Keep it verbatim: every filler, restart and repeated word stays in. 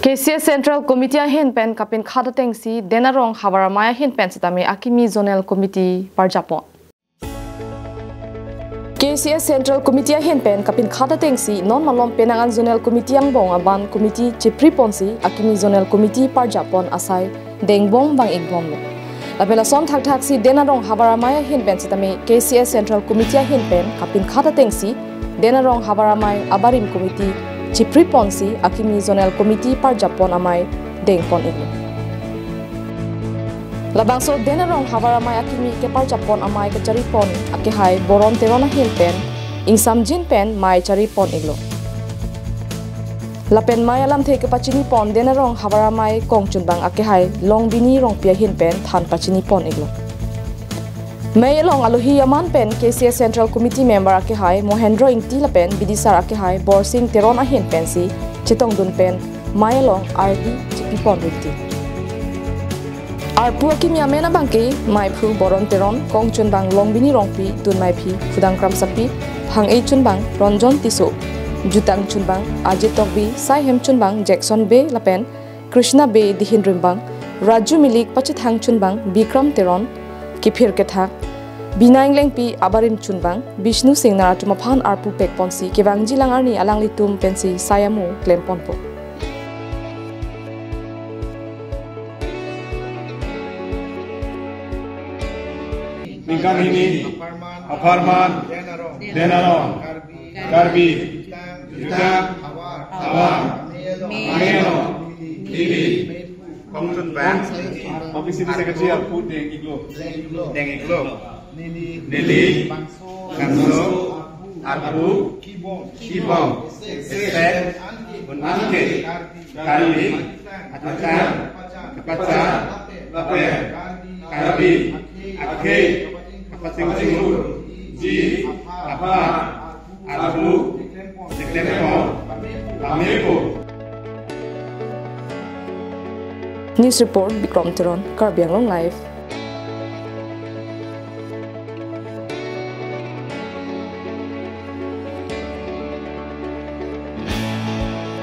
K C S Central Committee ahin pen kapinkhat atengsi Den Arong Havar Amei ahin pen sitame akimi Zonal Committee parjapon. K C S Central Committee ahin pen kapinkhat atengsi non malom penang an Zonal Committee angbong aban committee chipriponsi akimi Zonal Committee parjapon asai dengbom vang-ikbomlo. Lapen lason thakthaksi Den Arong Havar Amei ahin pen sitame K C S Central Committee ahin pen kapinkhat atengsi Den Arong Havar Amei abarim committee chipriponsi akimi Zonal Committee parjapon amei dengpon-iklo. Labangso Den Arong Havar Amei akimi keparjapon amei kacharipon akehai Boron Teron ahin pen ingsamjin pen mei charipon-iklo. Lapen mei alamthe kepachinipon Den Arong Havar Amei kongchunbang akehai Longbini Rongpi ahin pen than pachinipon-iklo. Mei along alohi aman pen K C S Central Committee member akehai Mohendro Ingti lapen bidisar akehai Borsing Teron ahin pensi chetongdun pen mei along ardi chipipon rinti. Arpu akimi amen abangke meiphu Boron Teron, kongchunbang Longbini Rongpi, dunmeiphi Phudang Kramsapi, hang-e chunbang Ronjon Tisso, jutang chunbang Ajit Tokbi, saihem chunbang Jackson Bey lapen Krishna Bey, dihin rimbang Raju Milik, pachethang chunbang Bikram Teron, kiphir kethak Bina Englengpi, abarim chunbang Bishnu Singnar atum aphan arpu pekponsi kevangjilang arni alanglitum pensi sai amo klemponpo. Ningkan hini apharman Den Arong Karbi jutang Havar Amei along neli kongchunbang Publicity Secretary arpu deng-iklo. Deng-iklo. Neli bangso arpu kibom, kibom, esek un-an ke Karbi atang kepachan lapen Karbi akhei kapachingthurji aphan arpu keklempon pamepo. News report, Bikram Teron, Karbi Anglong Live.